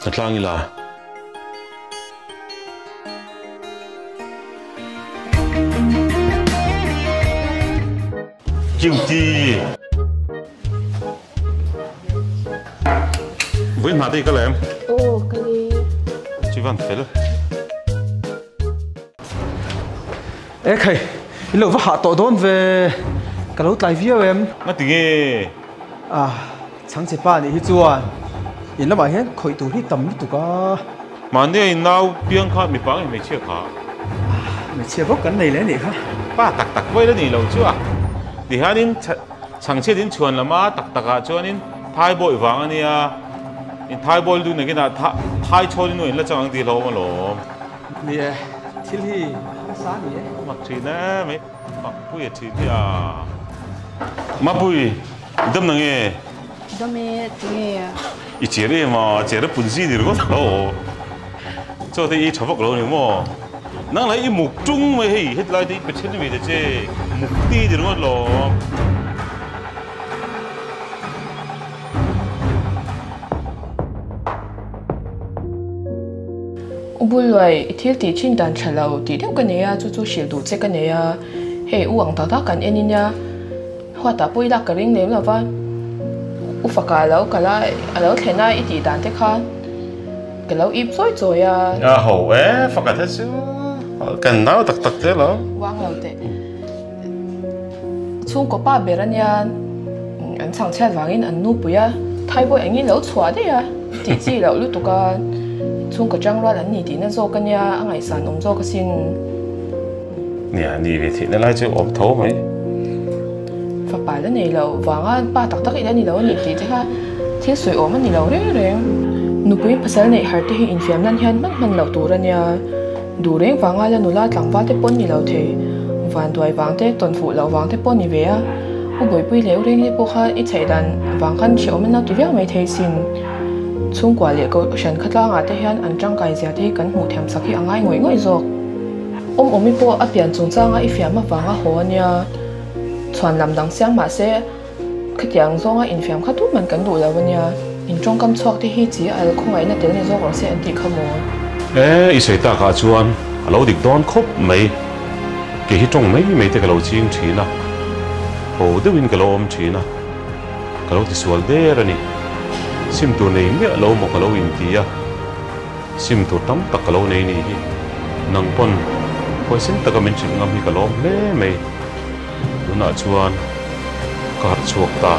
Ka tlang ila. Cutie. Vui hna te ka lem. Aw ka le. Chi van fel. E khai, in lo va hah tawh dawn ve. Ka lo tlai viau em. Nga ti nge? Ah, chhangchhe pa nih hi chuan in lamah hian khawih tur hi tam lutuk a. Mahni a in nau piang kha mipa nge hmeichhia kha? Ah, hmeichhia bawk kan nei leh anih kha. Pa tak tak pawh ila nih loh chu a. Tihianin chhangchhiat in chhuan lam a tak takah chuanin Thaibawi vang a nia. In Thaibawi lu nakinah Thai chhawn in u in la chang ang tih hlauhawm alawm. Ni e, thil hi a hmasa a ni e. A mak thin e mai, Makpui a thin hi a. Mapui, i dam na nge? Dam e, tinge? I cher em a, cher a pun zi ni ringawt lo. Chaw te i tha vak lo ni maw? Nang lah i muk tung mai hei, hetlai te i pe then ve ta che, muk ti ni ringawt lo. U Buluai, i thil tih thin dan tha lo tih deuh ka nei a, chu chu hrilh duh che ka nei a. Hei, u ang tak tak kan en in nia, huatah pawh i lak ka ring lem lo va, u faka a lo kal a, a lo thlen a i tih dan te kha ka lo ip chawi chawi a. A ho e, faka te chu kan nau tak tak te lo. Uang lo teh. Chhungkaw pa ber a nia, an chhang chhiat vangin an nupui a, Thaibawi engin lo chhuah daih a, tih chi loh lutuk a, chhungkaw chang rual an ni tihna zawk a nia, a ngaihsan awm zawk asin. Nia, ni ve theihna lai chu awm tho mai. Fapa la nei lo vanga pa tak tak ila ni lo a ni tih te kha thil sawi awm a ni lo reng reng. Nupui pasal neih har te hi infiam nan hian hman hman loh tur a nia. Duh reng vanga la nula tlangval te pawn ni lo thei, vanduai vang te, tawnfuh loh vang te pawh ni ve a, u Bawihpui leh u Rengli pawh kha i chheih dan vang khan hrehawm an lo ti viau mai thei sin. Chhungkua leh kohhran khatlangah te hian an tangkai zia te hi kan hmuh thiam sak hi a ngai ngawih ngawih zawk. Awm awmi pawh a pian chungchanga i fiam avanga haw a nia, chhuan lam dang siam mah se, Khatiang zawnga infiam kha tuman kan duh lo ania, in tawngkam chhuak te hi chi al khawngaihna tel ni zawk rawh se an tih kha maw? E, i sawi takah chuan a lo dik dawn khawp mai. Kei hi tawng mai mai te ka lo ching thin a, ho deuhin ka lo awm thin a, ka lo tisual der a ni. Sim tur nei miah lo maw ka lo inti a, sim tur tam tak ka lo nei ni hi. Nang pawn huaisen taka min hrilh ngam hi ka lawm hle mai. Tunah chuan ka harh chhuak ta.